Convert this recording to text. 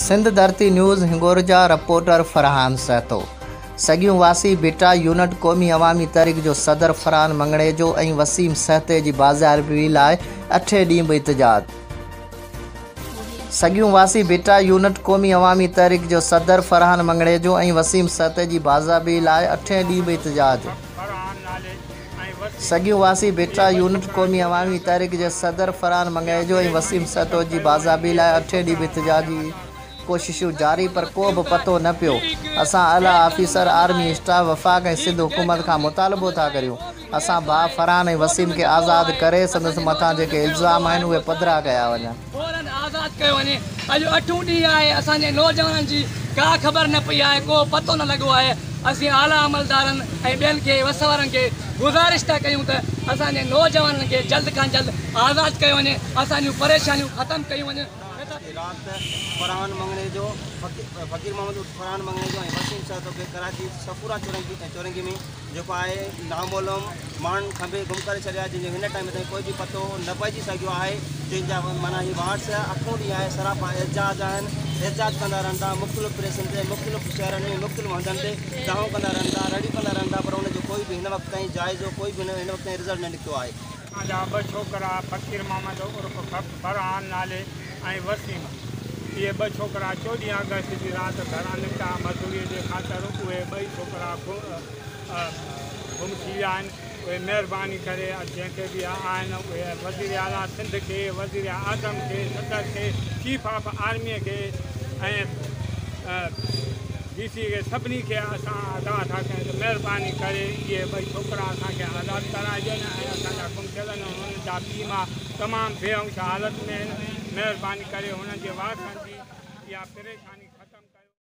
سنڌ ڌرتي news Hingorja, reporter Farhan Sahito, سڳيون واسي ڀٽا يونٽ قومي عوامي تحريڪ جو صدر فرحان مڱڻيجو ۽ وسيم سهتي جي بازيابي لاء اٺين ڏينهن به احتجاج. سڳيون واسي ڀٽا يونٽ قومي عوامي تحريڪ جو صدر فرحان مڱڻيجو ۽ وسيم سهتي جي بازيابي لاء اٺين ڏينهن به احتجاج. سڳيون واسي ڀٽا يونٽ قومي عوامي تحريڪ جي صدر فرحان مڱڻيجو ۽ وسيم سهتو جي بازيابي لاء اٺين ڏينهن به احتجاجي ڪوششون جاري پر ڪو به پتو نه پيو، اسان اعليٰ آفيسر، آرمي اسٽاف، وفاق ۽ سنڌ حڪومت کان مطالبو ٿا ڪريون اسان ڀاء فرحان ۽ وسيم کي آزاد ڪري سندس مٿان جيڪي الزام آهن اهي پڌرا ڪيا وڃن. فورن آزاد ڪيو وڃي اڄ اٺون ڏينهن آهي اسان جي نوجوانن جي ڪا خبر نه پئي آهي ڪو پتو نه لڳو آهي اسين اعليٰ عملدارن ۽ ٻين کي وس وارن کي گذارش ٿا ڪيون ته اسان جي نوجوانن کي جلد کان جلد آزاد ڪيو وڃي اسان جون پريشانيون ختم ڪيون وڃن. رات فرحان مڱڻيجو، فقير محمد عرف فرحان مڱڻيجو ۽ وسيم سهتو کي ڪراچي صفورا چورنگي ۾ جيڪو آهي نامعلوم ماڻهن کنڀي گم ڪري ڇڏيو آهي جنهن جو هن ٽائيم تائين ڪوئي به پتو نه پئجي سگهيو آهي جنهن جا معنيٰ هي وارث اٺون ڏينهن آهي سراپا احتجاج آهن احتجاج ڪندا رهن ٿا مختلف پريسن تي مختلف شهرن ۾ مختلف هنڌن تي دانهون ڪندا رهن ٿا رڙيون ڪندا رهن ٿا پر ان جو ڪوئي به هن وقت تائين جائزو ڪوئي به هن وقت تائين رزلٽ نه نڪتو آهي. اسان جا ٻه ڇوڪرا فقير محمد عرف فرحان نالي ۽ وسيم اهي ٻه ڇوڪرا 14 آگسٽ جي رات گهران نڪتا مزدوري جي خاطر اهي ٻئي ڇوڪرا گم ٿي ويا آهن اهي مهرباني ڪري جنهن کي به آهن اهي وزير اعليٰ سنڌ کي وزير اعظم کي صدر کي چيف آف آرمي کي ۽ ڊي سي کي سڀني کي اسان آگاهه ٿا ڪيون ته مهرباني ڪري اهي ٻئي ڇوڪرا اسان کي آزاد ڪرائي ڏين ۽ اسان جا گم ٿيل آهن انهن جا پيء ماء تمام بي هوش حالت ۾ آهن مهرباني ڪري هنن جي وارثن جي اها پريشاني ختم ڪيو.